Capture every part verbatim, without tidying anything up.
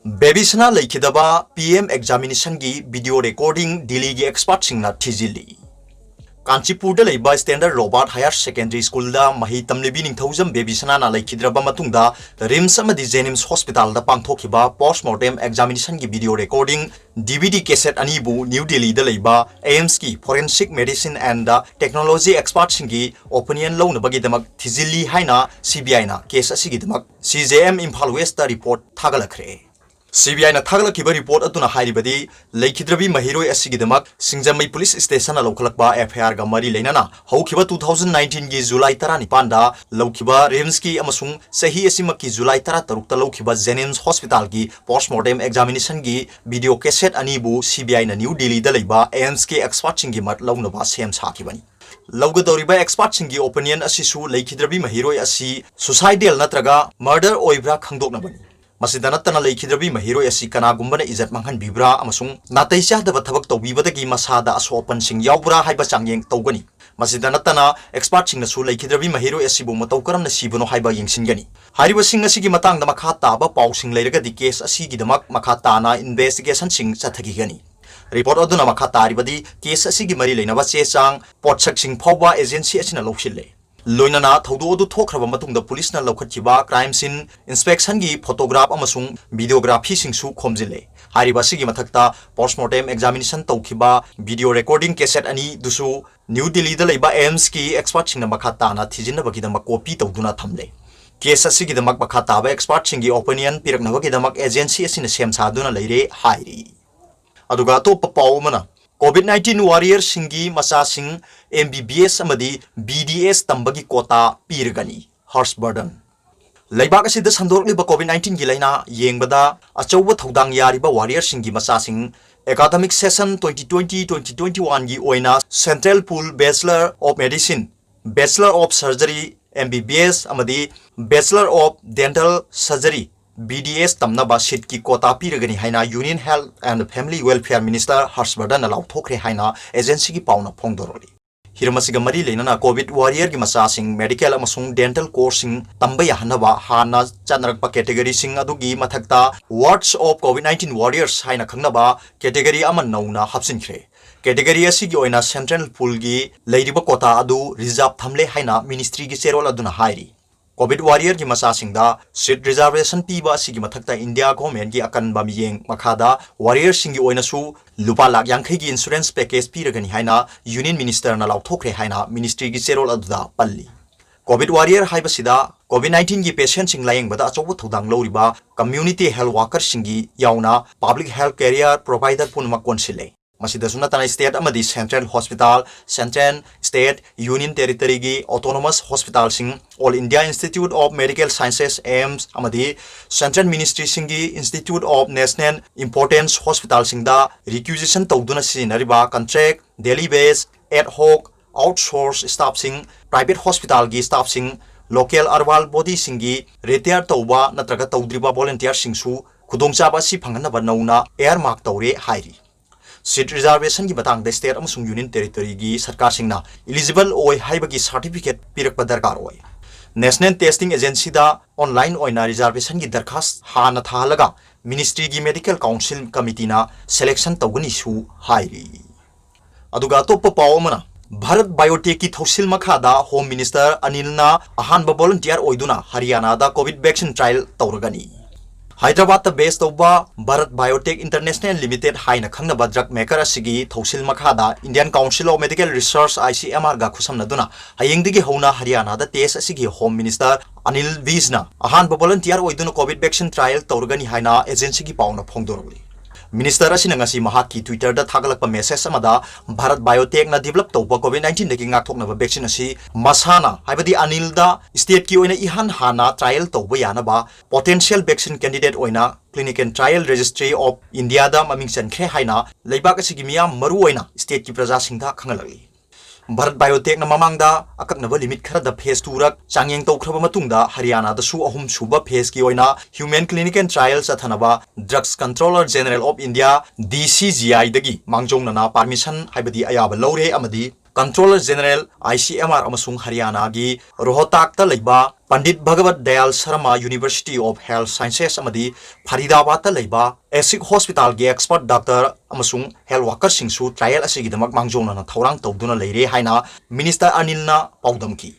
Baby ꯁꯅꯥ ꯂꯩꯈꯤꯗꯕ P M ꯑꯦꯛꯖꯥꯃꯤꯅꯦꯁꯟꯒꯤ video recording ꯗꯤꯜꯂꯤꯒꯤ ꯑꯦꯛꯁꯄꯔꯠꯁꯤꯡꯅ ꯊꯤꯖꯤꯜꯂꯤ꯫ ꯀꯥꯟꯆꯤꯄꯨꯔꯗ ꯂꯩꯕ ꯁ꯭ꯇꯦꯟꯗꯔꯠ ꯔꯣꯕꯥꯔꯠ ꯍꯥꯌꯔ ꯁꯦꯀꯦꯟꯗꯔꯤ ꯁ꯭ꯀꯨꯜꯗ ꯃꯍꯩ ꯇꯝꯂꯤꯕꯤ ꯅꯤꯡꯊꯧꯖꯝ ꯕꯦꯕꯤ ꯁꯅꯥꯅ ꯂꯩꯈꯤꯗ꯭ꯔꯕ ꯃꯇꯨꯡꯗ ꯔꯤꯝꯁ ꯑꯃꯗꯤ ꯖꯦꯅꯤꯝꯁ ꯍꯣꯁꯄꯤꯇꯥꯜꯗ ꯄꯥꯡꯊꯣꯛꯈꯤꯕ ꯄꯣꯁꯃꯣꯔꯇꯦꯝ ꯑꯦꯛꯖꯥꯃꯤꯅꯦꯁꯟꯒꯤ video recording D V D cassette ꯑꯅꯤꯕꯨ ꯅ꯭ꯌꯨ ꯗꯤꯜꯂꯤꯗ ꯂꯩꯕ ꯑꯦꯝꯁꯀꯤ ꯐꯣꯔꯦꯟꯁꯤꯛ ꯃꯦꯗꯤꯁꯤꯟ ꯑꯦꯟꯗ ꯇꯦꯛꯅꯣꯂꯣꯖꯤ ꯑꯦꯛꯁꯄꯔꯠꯁꯤꯡꯒꯤ ꯑꯣꯄꯤꯅꯤꯌꯟ ꯂꯧꯅꯕꯒꯤꯗꯃꯛ ꯊꯤꯖꯤꯜꯂꯤ ꯍꯥꯏꯅ ꯁꯤ ꯕꯤ ꯑꯥꯏꯅ ꯀꯦꯁ ꯑꯁꯤꯒꯤꯗꯃꯛ C J M Imphal west report ꯊꯥꯒꯠꯂꯛꯈ꯭ꯔꯦ꯫ ꯁꯤ ꯕꯤ ꯑꯥꯏꯅ ꯊꯥꯒꯠꯂꯛꯈꯤꯕ ꯔꯤꯄꯣꯔꯠ ꯑꯗꯨꯅ ꯍꯥꯏꯔꯤꯕꯗꯤ, ꯂꯩꯈꯤꯗ꯭ꯔꯕꯤ ꯃꯍꯩꯔꯣꯏ ꯑꯁꯤꯒꯤꯗꯃꯛ ꯁꯤꯡꯖꯃꯩ ꯄꯨꯂꯤꯁ ꯁ꯭ꯇꯦꯁꯟꯅ ꯂꯧꯈꯠꯂꯛꯄ ꯑꯦꯐ ꯑꯥꯏ ꯑꯥꯔꯒ ꯃꯔꯤ ꯂꯩꯅꯅ ꯍꯧꯈꯤꯕ ꯇꯨ ꯊꯥꯎꯖꯟ ꯅꯥꯏꯟꯇꯤꯟꯒꯤ ꯖꯨꯂꯥꯏ ꯇꯔꯥꯅꯤꯄꯥꯟꯗ ꯂꯧꯈꯤꯕ ꯔꯤꯝꯁꯀꯤ ꯑꯃꯁꯨꯡ ꯆꯍꯤ ꯑꯁꯤꯃꯛꯀꯤ ꯖꯨꯂꯥꯏ ꯇꯔꯥꯇꯔꯨꯛꯇ ꯂꯧꯈꯤꯕ ꯖꯦꯅꯤꯝꯁ ꯍꯣꯁꯄꯤꯇꯥꯜꯒꯤ ꯄꯣꯁꯃꯣꯔꯇꯦꯝ ꯑꯦꯛꯖꯥꯃꯤꯅꯦꯁꯟꯒꯤ ꯚꯤꯗꯤꯑꯣ ꯀꯦꯁꯦꯠ ꯑꯅꯤꯕꯨ ꯁꯤ ꯕꯤ ꯑꯥꯏꯅ ꯅ꯭ꯌꯨ ꯗꯤꯜꯂꯤꯗ ꯂꯩꯕ ꯑꯦꯝꯁꯀꯤ ꯑꯦꯛꯁꯄꯔꯠꯁꯤꯡꯒꯤ ꯃꯠ ꯂꯧꯅꯕ ꯁꯦꯝ ꯁꯥꯈꯤꯕꯅꯤ꯫ ꯂꯧꯒꯗꯧꯔꯤꯕ ꯑꯦꯛꯁꯄꯔꯠꯁꯤꯡꯒꯤ ꯑꯣꯄꯤꯅꯤꯌꯟ ꯑꯁꯤꯁꯨ ꯂꯩꯈꯤꯗ꯭ꯔꯕꯤ ꯃꯍꯩꯔꯣꯏ ꯑꯁꯤ ꯁꯨꯁꯥꯏꯗꯦꯜ ꯅꯠꯇ꯭ꯔꯒ ꯃꯔꯗꯔ ꯑꯣꯏꯕ꯭ꯔꯥ ꯈꯪꯗꯣꯛꯅꯕꯅꯤ꯫ ꯃꯁꯤꯗ ꯅꯠꯇꯅ ꯂꯩꯈꯤꯗ꯭ꯔꯕꯤ ꯃꯍꯩꯔꯣꯏ ꯑꯁꯤ ꯀꯅꯥꯒꯨꯝꯕꯅ ꯏꯖꯠ ꯃꯥꯡꯍꯟꯕꯤꯕ꯭ꯔꯥ ꯑꯃꯁꯨꯡ ꯅꯥꯇꯩ ꯆꯥꯗꯕ ꯊꯕꯛ ꯇꯧꯕꯤꯕꯗꯒꯤ ꯃꯁꯥꯗ ꯑꯁꯣꯛ ꯑꯄꯟꯁꯤꯡ ꯌꯥꯎꯕ꯭ꯔꯥ ꯍꯥꯏꯕ ꯆꯥꯡꯌꯦꯡ ꯇꯧꯒꯅꯤ꯫ ꯃꯁꯤꯗ ꯅꯠꯇꯅ ꯑꯦꯛꯁꯄꯔꯠꯁꯤꯡꯅꯁꯨ ꯂꯩꯈꯤꯗ꯭ꯔꯕꯤ ꯃꯍꯩꯔꯣꯏ ꯑꯁꯤꯕꯨ ꯃꯇꯧ ꯀꯔꯝꯅ ꯁꯤꯕꯅꯣ ꯍꯥꯏꯕ ꯌꯦꯡꯁꯤꯟꯒꯅꯤ꯫ ꯍꯥꯏꯔꯤꯕꯁꯤꯡ ꯑꯁꯤꯒꯤ ꯃꯇꯥꯡꯗ ꯃꯈꯥ ꯇꯥꯕ ꯄꯥꯎꯁꯤꯡ ꯂꯩꯔꯒꯗꯤ ꯀꯦꯁ ꯑꯁꯤꯒꯤꯗꯃꯛ ꯃꯈꯥ ꯇꯥꯅ ꯏꯟꯚꯦꯁꯇꯤꯒꯦꯁꯟꯁꯤꯡ ꯆꯠꯊꯈꯤꯒꯅꯤ꯫ ꯔꯤꯄꯣꯔꯠ ꯑꯗꯨꯅ ꯃꯈꯥ ꯇꯥꯔꯤꯕꯗꯤ ꯀꯦꯁ ꯑꯁꯤꯒꯤ ꯃꯔꯤ ꯂꯩꯅꯕ ꯆꯦ ꯆꯥꯡ, ꯄꯣꯠꯁꯛꯁꯤꯡ ꯐꯥꯎꯕ ꯑꯦꯖꯦꯟꯁꯤ ꯑꯁꯤꯅ ꯂꯧꯁꯤꯜꯂꯦ꯫ ꯂꯣꯏꯅꯅ ꯊꯧꯗꯣꯛ ꯑꯗꯨ ꯊꯣꯛꯈ꯭ꯔꯕ ꯃꯇꯨꯡꯗ ꯄꯨꯂꯤꯁꯅ ꯂꯧꯈꯠꯈꯤꯕ ꯀ꯭ꯔꯥꯏꯝ ꯁꯤꯟ ꯏꯟꯁꯄꯦꯛꯁꯟꯒꯤ ꯐꯣꯇꯣꯒ꯭ꯔꯥꯐ ꯑꯃꯁꯨꯡ ꯚꯤꯗꯤꯑꯣꯒ꯭ꯔꯥꯐꯤꯁꯤꯡꯁꯨ ꯈꯣꯝꯖꯤꯜꯂꯦ꯫ ꯍꯥꯏꯔꯤꯕ ꯑꯁꯤꯒꯤ ꯃꯊꯛꯇ ꯄꯣꯁꯃꯣꯔꯇꯦꯝ ꯑꯦꯛꯖꯥꯃꯤꯅꯦꯁꯟ ꯇꯧꯈꯤꯕ ꯚꯤꯗꯤꯑꯣ ꯔꯦꯀꯣꯔꯗꯤꯡ ꯀꯦꯁꯦꯠ ꯑꯅꯤꯗꯨꯁꯨ ꯅ꯭ꯌꯨ ꯗꯤꯜꯂꯤꯗ ꯂꯩꯕ ꯑꯦꯝꯁꯀꯤ ꯑꯦꯛꯁꯄꯔꯠꯁꯤꯡꯅ ꯃꯈꯥ ꯇꯥꯅ ꯊꯤꯖꯤꯟꯅꯕꯒꯤꯗꯃꯛ ꯀꯣꯄꯤ ꯇꯧꯗꯨꯅ ꯊꯝꯂꯦ꯫ ꯀꯦꯁ ꯑꯁꯤꯒꯤꯗꯃꯛ ꯃꯈꯥ ꯇꯥꯕ ꯑꯦꯛꯁꯄꯔꯠꯁꯤꯡꯒꯤ ꯑꯣꯄꯤꯅꯤꯌꯟ ꯄꯤꯔꯛꯅꯕꯒꯤꯗꯃꯛ ꯑꯦꯖꯦꯟꯁꯤ ꯑꯁꯤꯅ ꯁꯦꯝ ꯁꯥꯗꯨꯅ ꯂꯩꯔꯦ ꯍꯥꯏꯔꯤ꯫ ꯑꯗꯨꯒ ꯑꯇꯣꯞꯄ ꯄꯥꯎ ꯑꯃꯅ, ꯀꯣꯚꯤꯗ ꯅꯥꯏꯟꯇꯤꯟ ꯋꯥꯔꯤꯌꯔꯁꯤꯡꯒꯤ ꯃꯆꯥꯁꯤꯡ ꯑꯦꯝ ꯕꯤ ꯕꯤ ꯑꯦꯁ ꯑꯃꯗꯤ ꯕꯤ ꯗꯤ ꯑꯦꯁ ꯇꯝꯕꯒꯤ ꯀꯣꯇꯥ ꯄꯤꯔꯒꯅꯤ, ꯍꯔꯁ ꯕꯔꯗꯟ꯫ ꯂꯩꯕꯥꯛ ꯑꯁꯤꯗ ꯁꯟꯗꯣꯔꯛꯂꯤꯕ ꯀꯣꯚꯤꯗ ꯅꯥꯏꯟꯇꯤꯟꯒꯤ ꯂꯥꯏꯅꯥ ꯌꯦꯡꯕꯗ ꯑꯆꯧꯕ ꯊꯧꯗꯥꯡ ꯌꯥꯔꯤꯕ ꯋꯥꯔꯤꯌꯔꯁꯤꯡꯒꯤ ꯃꯆꯥꯁꯤꯡ academic session twenty twenty, twenty twenty ꯋꯥꯟꯒꯤ ꯑꯣꯏꯅ central pool bachelor of medicine, bachelor of surgery, M B B S ꯑꯃꯗꯤ bachelor of dental surgery, B D S ꯇꯝꯅꯕ ꯁꯤꯠꯀꯤ ꯀꯣꯇꯥ ꯄꯤꯔꯒꯅꯤ ꯍꯥꯏꯅ Union Health and Family Welfare Minister ꯍꯔꯁ ꯕꯔꯗꯟꯅ ꯂꯥꯎꯊꯣꯛꯈ꯭ꯔꯦ ꯍꯥꯏꯅ ꯑꯦꯖꯦꯟꯁꯤꯒꯤ ꯄꯥꯎꯅ ꯐꯣꯡꯗꯣꯔꯛꯂꯤ꯫ ꯍꯤꯔꯝ ꯑꯁꯤꯒ ꯃꯔꯤ ꯂꯩꯅꯅ COVID warriorꯒꯤ ꯃꯆꯥꯁꯤꯡ medical ꯑꯃꯁꯨꯡ dental courseꯁꯤꯡ ꯇꯝꯕ ꯌꯥꯍꯟꯅꯕ ꯍꯥꯟꯅ ꯆꯠꯅꯔꯛꯄ categoryꯁꯤꯡ ꯑꯗꯨꯒꯤ ꯃꯊꯛꯇ Wards of COVID nineteen Warriors ꯍꯥꯏꯅ ꯈꯪꯅꯕ category ꯑꯃ ꯅꯧꯅ ꯍꯥꯞꯆꯤꯟꯈ꯭ꯔꯦ꯫ Category ꯑꯁꯤꯒꯤ ꯑꯣꯏꯅ central poolꯒꯤ ꯂꯩꯔꯤꯕ quota ꯑꯗꯨ reserve ꯊꯝꯂꯦ ꯍꯥꯏꯅ ministryꯒꯤ ꯆꯦꯔꯣꯜ ꯑꯗꯨꯅ ꯍꯥꯏꯔꯤ꯫ COVID warriorꯒꯤ ꯃꯆꯥꯁꯤꯡꯗ seat reservation ꯄꯤꯕ ꯑꯁꯤꯒꯤ ꯃꯊꯛꯇ India governmentꯀꯤ ꯑꯀꯟꯕ ꯃꯤꯠꯌꯦꯡ ꯃꯈꯥꯗ warriorꯁꯤꯡꯒꯤ ꯑꯣꯏꯅꯁꯨ ꯂꯨꯄꯥ ꯂꯥꯈ ꯌꯥꯡꯈꯩꯒꯤ insurance package ꯄꯤꯔꯒꯅꯤ ꯍꯥꯏꯅ Union ministerꯅ ꯂꯥꯎꯊꯣꯛꯈ꯭ꯔꯦ ꯍꯥꯏꯅ ministryꯒꯤ ꯆꯦꯔꯣꯜ ꯑꯗꯨꯗ ꯄꯜꯂꯤ꯫ COVID warrior ꯍꯥꯏꯕꯁꯤꯗ COVID nineteenꯒꯤ patientꯁꯤꯡ ꯂꯥꯌꯦꯡꯕꯗ ꯑꯆꯧꯕ ꯊꯧꯗꯥꯡ ꯂꯧꯔꯤꯕ community health workerꯁꯤꯡꯒꯤ ꯌꯥꯎꯅ public health care provider ꯄꯨꯝꯅꯃꯛ ꯀꯣꯟꯁꯤꯜꯂꯦ꯫ ꯃꯁꯤꯗꯁꯨ ꯅꯠꯇꯅ state ꯑꯃꯗꯤ central hospital, central, state, union territoryꯒꯤ autonomous hospitalꯁꯤꯡ, All India Institute of Medical Sciences, AIIMS, ꯑꯃꯗꯤ central ministryꯁꯤꯡꯒꯤ Institute of National Importance hospitalꯁꯤꯡꯗ requisition ꯇꯧꯗꯨꯅ ꯁꯤꯖꯤꯟꯅꯔꯤꯕ contract, daily base, ad hoc, outsource staffꯁꯤꯡ, private hospitalꯒꯤ staffꯁꯤꯡ, local urban bodyꯁꯤꯡꯒꯤ retire ꯇꯧꯕ ꯅꯠꯇ꯭ꯔꯒ ꯇꯧꯗ꯭ꯔꯤꯕ volunteerꯁꯤꯡꯁꯨ ꯈꯨꯗꯣꯡꯆꯥꯕ ꯑꯁꯤ ꯐꯪꯍꯟꯅꯕ ꯅꯧꯅ earmark ꯇꯧꯔꯦ ꯍꯥꯏꯔꯤ꯫ Seat reservationꯒꯤ ꯃꯇꯥꯡꯗ state ꯑꯃꯁꯨꯡ union territoryꯒꯤ ꯁꯔꯀꯥꯔꯁꯤꯡꯅ eligible ꯑꯣꯏ ꯍꯥꯏꯕꯒꯤ certificate ꯄꯤꯔꯛꯄ ꯗꯔꯀꯥꯔ ꯑꯣꯏ꯫ National Testing Agencyꯗ online ꯑꯣꯏꯅ reservationꯒꯤ ꯗꯔꯈꯥꯁ ꯍꯥꯟꯅ ꯊꯥꯍꯜꯂꯒ ministryꯒꯤ medical council committeeꯅ selection ꯇꯧꯒꯅꯤꯁꯨ ꯍꯥꯏꯔꯤ꯫ ꯑꯗꯨꯒ ꯑꯇꯣꯞꯄ ꯄꯥꯎ ꯑꯃꯅ, Bharat Biotechꯀꯤ ꯊꯧꯁꯤꯜ ꯃꯈꯥꯗ Home Minister ꯑꯅꯤꯜꯅ ꯑꯍꯥꯟꯕ volunteer ꯑꯣꯏꯗꯨꯅ ꯍꯔꯤꯌꯥꯅꯥꯗ COVID vaccine trial ꯇꯧꯔꯒꯅꯤ꯫ ꯍꯥꯏꯗ꯭ꯔꯕꯥꯗꯇ base ꯇꯧꯕ Bharat Biotech International Limited ꯍꯥꯏꯅ ꯈꯪꯅꯕ drug maker ꯑꯁꯤꯒꯤ ꯊꯧꯁꯤꯜ ꯃꯈꯥꯗ Indian Council of Medical Research, ICMRꯒ ꯈꯨꯠꯁꯝꯅꯗꯨꯅ ꯍꯌꯦꯡꯗꯒꯤ ꯍꯧꯅ ꯍꯔꯤꯌꯥꯅꯥꯗ test ꯑꯁꯤꯒꯤ Home Minister ꯑꯅꯤꯜ ꯚꯤꯖꯅ ꯑꯍꯥꯟꯕ volunteer ꯑꯣꯏꯗꯨꯅ COVID vaccine trial ꯇꯧꯔꯒꯅꯤ ꯍꯥꯏꯅ agencyꯒꯤ ꯄꯥꯎꯅ ꯐꯣꯡꯗꯣꯔꯛꯂꯤ꯫ Minister ꯑꯁꯤꯅ ꯉꯁꯤ ꯃꯍꯥꯛꯀꯤ Twitterꯗ ꯊꯥꯒꯠꯂꯛꯄ message ꯑꯃꯗ Bharat Biotechꯅ develop ꯇꯧꯕ COVID nineteenꯗꯒꯤ ꯉꯥꯛꯊꯣꯛꯅꯕ vaccine ꯑꯁꯤ ꯃꯁꯥꯅ, ꯍꯥꯏꯕꯗꯤ ꯑꯅꯤꯜꯗ stateꯀꯤ ꯑꯣꯏꯅ ꯏꯍꯥꯟ ꯍꯥꯟꯅ trial ꯇꯧꯕ ꯌꯥꯅꯕ potential vaccine candidate ꯑꯣꯏꯅ Clinical Trial Registry of Indiaꯗ ꯃꯃꯤꯡ ꯆꯟꯈ꯭ꯔꯦ ꯍꯥꯏꯅ ꯂꯩꯕꯥꯛ ꯑꯁꯤꯒꯤ ꯃꯤꯌꯥꯝ, ꯃꯔꯨꯑꯣꯏꯅ stateꯀꯤ ꯄ꯭ꯔꯖꯥꯁꯤꯡꯗ ꯈꯪꯍꯜꯂꯛꯂꯤ꯫ Bharat Biotechꯅ ꯃꯃꯥꯡꯗ ꯑꯀꯛꯅꯕ limit ꯈꯔꯗ phase twoꯔꯛ ꯆꯥꯡꯌꯦꯡ ꯇꯧꯈ꯭ꯔꯕ ꯃꯇꯨꯡꯗ ꯍꯔꯤꯌꯥꯅꯥꯗꯁꯨ ꯑꯍꯨꯝꯁꯨꯕ phaseꯀꯤ ꯑꯣꯏꯅ human clinical trial ꯆꯠꯊꯅꯕ Drugs Controller General of India, DCGIꯗꯒꯤ ꯃꯥꯡꯖꯧꯅꯅ permission, ꯍꯥꯏꯕꯗꯤ ꯑꯌꯥꯕ ꯂꯧꯔꯦ ꯑꯃꯗꯤ Controller General, I C M R ꯑꯃꯁꯨꯡ ꯍꯔꯤꯌꯥꯅꯥꯒꯤ ꯔꯣꯍꯇꯥꯛꯇ ꯂꯩꯕ Pandit Bhagavad Dayal Sharma University of Health Sciences ꯑꯃꯗꯤ ꯐꯔꯤꯗꯥꯕꯥꯗꯇ ꯂꯩꯕ ꯑꯦꯁꯤꯛ ꯍꯣꯁꯄꯤꯇꯥꯜꯒꯤ expert doctor ꯑꯃꯁꯨꯡ health workerꯁꯤꯡꯁꯨ trial ꯑꯁꯤꯒꯤꯗꯃꯛ ꯃꯥꯡꯖꯧꯅꯅ ꯊꯧꯔꯥꯡ ꯇꯧꯗꯨꯅ ꯂꯩꯔꯦ ꯍꯥꯏꯅ Minister ꯑꯅꯤꯜꯅ ꯄꯥꯎꯗꯝꯈꯤ꯫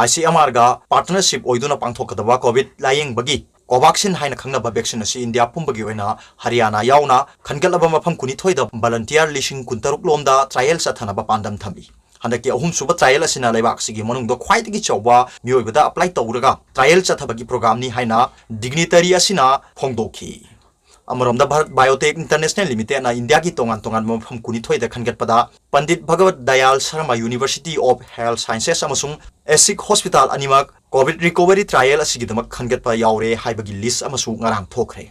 I C M Rꯒ partnership ꯑꯣꯏꯗꯨꯅ ꯄꯥꯡꯊꯣꯛꯀꯗꯕ COVID ꯂꯥꯌꯦꯡꯕꯒꯤ Covaxin ꯍꯥꯏꯅ ꯈꯪꯅꯕ vaccine ꯑꯁꯤ ꯏꯟꯗꯤꯌꯥ ꯄꯨꯝꯕꯒꯤ ꯑꯣꯏꯅ ꯍꯔꯤꯌꯥꯅꯥ ꯌꯥꯎꯅ ꯈꯟꯒꯠꯂꯕ ꯃꯐꯝ ꯀꯨꯟꯅꯤꯊꯣꯏꯗ volunteer ꯂꯤꯁꯤꯡ ꯀꯨꯟꯇꯔꯨꯛ ꯂꯣꯝꯗ trial ꯆꯠꯊꯅꯕ ꯄꯥꯟꯗꯝ ꯊꯝꯃꯤ꯫ ꯍꯟꯗꯛꯀꯤ ꯑꯍꯨꯝꯁꯨꯕ trial ꯑꯁꯤꯅ ꯂꯩꯕꯥꯛ ꯑꯁꯤꯒꯤ ꯃꯅꯨꯡꯗ ꯈ꯭ꯋꯥꯏꯗꯒꯤ ꯆꯥꯎꯕ ꯃꯤꯑꯣꯏꯕꯗ apply ꯇꯧꯔꯒ trial ꯆꯠꯊꯕꯒꯤ programꯅꯤ ꯍꯥꯏꯅ dignitary ꯑꯁꯤꯅ ꯐꯣꯡꯗꯣꯛꯈꯤ꯫ ꯑꯃꯔꯣꯝꯗ ꯚꯥꯔꯠ ꯕꯥꯏꯑꯣꯇꯦꯛ ꯏꯟꯇꯔꯅꯦꯁꯅꯦꯜ ꯂꯤꯃꯤꯇꯦꯗꯅ ꯏꯟꯗꯤꯌꯥꯒꯤ ꯇꯣꯉꯥꯟ ꯇꯣꯉꯥꯟꯕ ꯃꯐꯝ ꯀꯨꯟꯅꯤꯊꯣꯏꯗ ꯈꯟꯒꯠꯄꯗ Pandit Bhagavad Dayal Sharma University of Health Sciences ꯑꯃꯁꯨꯡ ꯑꯦꯁꯤꯛ ꯍꯣꯁꯄꯤꯇꯥꯜ ꯑꯅꯤꯃꯛ COVID recovery trial ꯑꯁꯤꯒꯤꯗꯃꯛ ꯈꯟꯒꯠꯄ ꯌꯥꯎꯔꯦ ꯍꯥꯏꯕꯒꯤ list ꯑꯃꯁꯨ ꯉꯔꯥꯡ ꯊꯣꯛꯈ꯭ꯔꯦ꯫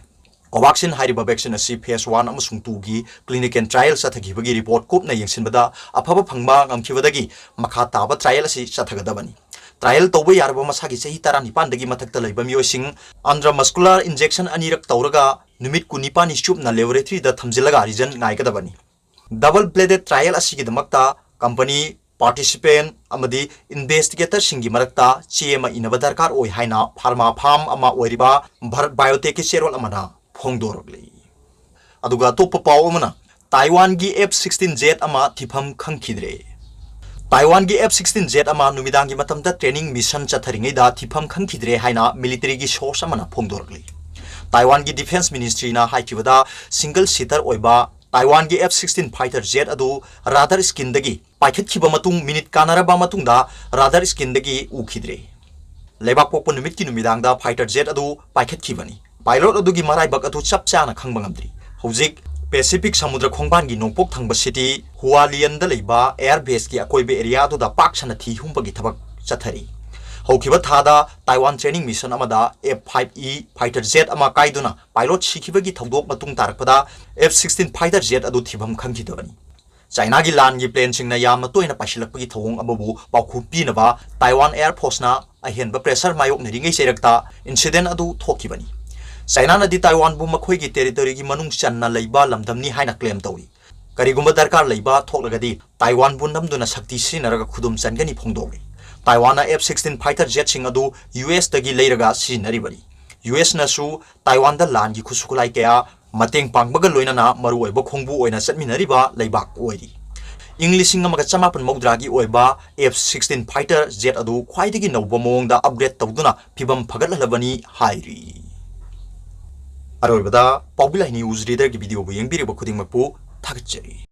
Covaxin ꯍꯥꯏꯔꯤꯕ vaccine ꯑꯁꯤ phase one ꯑꯃꯁꯨꯡ twoꯒꯤ clinical trial ꯆꯠꯊꯈꯤꯕꯒꯤ report ꯀꯨꯞꯅ ꯌꯦꯡꯁꯤꯟꯕꯗ ꯑꯐꯕ ꯐꯪꯕ ꯉꯝꯈꯤꯕꯗꯒꯤ ꯃꯈꯥ ꯇꯥꯕ trial ꯑꯁꯤ ꯆꯠꯊꯒꯗꯕꯅꯤ꯫ Trial ꯇꯧꯕ ꯌꯥꯔꯕ ꯃꯁꯥꯒꯤ ꯆꯍꯤ ꯇꯔꯥꯅꯤꯄꯥꯟꯗꯒꯤ ꯃꯊꯛꯇ ꯂꯩꯕ ꯃꯤꯑꯣꯏꯁꯤꯡ intramuscular injection ꯑꯅꯤꯔꯛ ꯇꯧꯔꯒ ꯅꯨꯃꯤꯠ ꯀꯨꯟꯅꯤꯄꯥꯟꯅꯤ ꯆꯨꯞꯅ laboratoryꯗ ꯊꯝꯖꯤꯜꯂꯒ result ꯉꯥꯏꯒꯗꯕꯅꯤ꯫ Double bladed trial ꯑꯁꯤꯒꯤꯗꯃꯛꯇ company, participant ꯑꯃꯗꯤ investigatorꯁꯤꯡꯒꯤ ꯃꯔꯛꯇ ꯆꯦ ꯑꯃ ꯏꯅꯕ ꯗꯔꯀꯥꯔ ꯑꯣꯏ ꯍꯥꯏꯅ pharma firm ꯑꯃ ꯑꯣꯏꯔꯤꯕ ꯚꯥꯔꯠ ꯕꯥꯏꯑꯣꯇꯦꯛꯀꯤ ꯆꯦꯔꯣꯜ ꯑꯃꯅ ꯐꯣꯡꯗꯣꯔꯛꯂꯤ꯫ ꯑꯗꯨꯒ ꯑꯇꯣꯞꯄ ꯄꯥꯎ ꯑꯃꯅ, ꯇꯥꯏꯋꯥꯟꯒꯤ F sixteen jet ꯑꯃ ꯊꯤꯐꯝ ꯈꯪꯈꯤꯗ꯭ꯔꯦ꯫ ꯇꯥꯏꯋꯥꯟꯒꯤ F sixteen jet ꯑꯃ ꯅꯨꯃꯤꯗꯥꯡꯒꯤ ꯃꯇꯝꯗ training mission ꯆꯠꯊꯔꯤꯉꯩꯗ ꯊꯤꯐꯝ ꯈꯪꯈꯤꯗ꯭ꯔꯦ ꯍꯥꯏꯅ militaryꯒꯤ source ꯑꯃꯅ ꯐꯣꯡꯗꯣꯔꯛꯂꯤ꯫ ꯇꯥꯏꯋꯥꯟꯒꯤ Defence Ministryꯅ ꯍꯥꯏꯈꯤꯕꯗ, single seater ꯑꯣꯏꯕ ꯇꯥꯏꯋꯥꯟꯒꯤ F sixteen fighter jet ꯑꯗꯨ radar screenꯗꯒꯤ ꯄꯥꯏꯈꯠꯈꯤꯕ ꯃꯇꯨꯡ ꯃꯤꯅꯤꯠ ꯀꯥꯟꯅꯔꯕ ꯃꯇꯨꯡꯗ radar screenꯗꯒꯤ ꯎꯈꯤꯗ꯭ꯔꯦ꯫ ꯂꯩꯕꯥꯛ ꯄꯣꯛꯄ ꯅꯨꯃꯤꯠꯀꯤ ꯅꯨꯃꯤꯗꯥꯡꯗ fighter jet ꯑꯗꯨ ꯄꯥꯏꯈꯠꯈꯤꯕꯅꯤ꯫ Pilot ꯑꯗꯨꯒꯤ ꯃꯔꯥꯏꯕꯛ ꯑꯗꯨ ꯆꯞ ꯆꯥꯅ ꯈꯪꯕ ꯉꯝꯗ꯭ꯔꯤ꯫ ꯍꯧꯖꯤꯛ Pacific ꯁꯃꯨꯗ꯭ꯔ ꯈꯣꯡꯕꯥꯟꯒꯤ ꯅꯣꯡꯄꯣꯛ ꯊꯪꯕ city Hualienꯗ ꯂꯩꯕ air baseꯀꯤ ꯑꯀꯣꯏꯕ area ꯑꯗꯨꯗ ꯄꯥꯛ ꯁꯟꯅ ꯊꯤ ꯍꯨꯝꯕꯒꯤ ꯊꯕꯛ ꯆꯠꯊꯔꯤ꯫ ꯍꯧꯈꯤꯕ ꯊꯥꯗ ꯇꯥꯏꯋꯥꯟ training mission ꯑꯃꯗ F five E fighter jet ꯑꯃ ꯀꯥꯏꯗꯨꯅ pilot ꯁꯤꯈꯤꯕꯒꯤ ꯊꯧꯗꯣꯛ ꯃꯇꯨꯡ ꯇꯥꯔꯛꯄꯗ F sixteen fighter jet ꯑꯗꯨ ꯊꯤꯐꯝ ꯈꯪꯈꯤꯗꯕꯅꯤ꯫ ꯆꯥꯏꯅꯥꯒꯤ ꯂꯥꯟꯒꯤ planeꯁꯤꯡꯅ ꯌꯥꯝꯅ ꯇꯣꯏꯅ ꯄꯥꯏꯁꯤꯜꯂꯛꯄꯒꯤ ꯊꯧꯑꯣꯡ ꯑꯃꯕꯨ ꯄꯥꯎꯈꯨꯝ ꯄꯤꯅꯕ ꯇꯥꯏꯋꯥꯟ Air Forceꯅ ꯑꯍꯦꯟꯕ pressure ꯃꯥꯌꯣꯛꯅꯔꯤꯉꯩ ꯆꯩꯔꯛꯇ incident ꯑꯗꯨ ꯊꯣꯛꯈꯤꯕꯅꯤ꯫ ꯆꯥꯏꯅꯥꯅꯗꯤ ꯇꯥꯏꯋꯥꯟꯕꯨ ꯃꯈꯣꯏꯒꯤ territoryꯒꯤ ꯃꯅꯨꯡ ꯆꯟꯅ ꯂꯩꯕ ꯂꯝꯗꯝꯅꯤ ꯍꯥꯏꯅ claim ꯇꯧꯔꯤ꯫ ꯀꯔꯤꯒꯨꯝꯕ ꯗꯔꯀꯥꯔ ꯂꯩꯕ ꯊꯣꯛꯂꯒꯗꯤ ꯇꯥꯏꯋꯥꯟꯕꯨ ꯅꯝꯗꯨꯅ ꯁꯛꯇꯤ ꯁꯤꯖꯤꯟꯅꯔꯒ ꯈꯨꯗꯨꯝ ꯆꯟꯒꯅꯤ ꯐꯣꯡꯗꯣꯛꯂꯤ꯫ ꯇꯥꯏꯋꯥꯟꯅ F sixteen fighter jetꯁꯤꯡ ꯑꯗꯨ U Sꯇꯒꯤ ꯂꯩꯔꯒ ꯁꯤꯖꯤꯟꯅꯔꯤꯕꯅꯤ꯫ U Sꯅꯁꯨ ꯇꯥꯏꯋꯥꯟꯗ ꯂꯥꯟꯒꯤ ꯈꯨꯠꯁꯨ ꯈꯨꯠꯂꯥꯏ ꯀꯌꯥ ꯃꯇꯦꯡ ꯄꯥꯡꯕꯒ ꯂꯣꯏꯅꯅ ꯃꯔꯨꯑꯣꯏꯕ ꯈꯣꯡꯕꯨ ꯑꯣꯏꯅ ꯆꯠꯃꯤꯟꯅꯔꯤꯕ ꯂꯩꯕꯥꯛ ꯑꯣꯏꯔꯤ꯫ ꯏꯪ ꯂꯤꯁꯤꯡ ꯑꯃꯒ ꯆꯃꯥꯄꯟ ꯃꯧꯗ꯭ꯔꯥꯒꯤ ꯑꯣꯏꯕ F sixteen fighter jet ꯑꯗꯨ ꯈ꯭ꯋꯥꯏꯗꯒꯤ ꯅꯧꯕ ꯃꯑꯣꯡꯗ upgrade ꯇꯧꯗꯨꯅ ꯐꯤꯕꯝ ꯐꯒꯠꯍꯜꯂꯕꯅꯤ ꯍꯥꯏꯔꯤ꯫ ꯑꯔꯣꯏꯕꯗ ꯄꯥꯎꯕꯤ ꯂꯥꯏ news readerꯒꯤ videoꯕꯨ ꯌꯦꯡꯕꯤꯔꯤꯕ ꯈꯨꯗꯤꯡꯃꯛꯄꯨ ꯊꯥꯒꯠꯆꯔꯤ꯫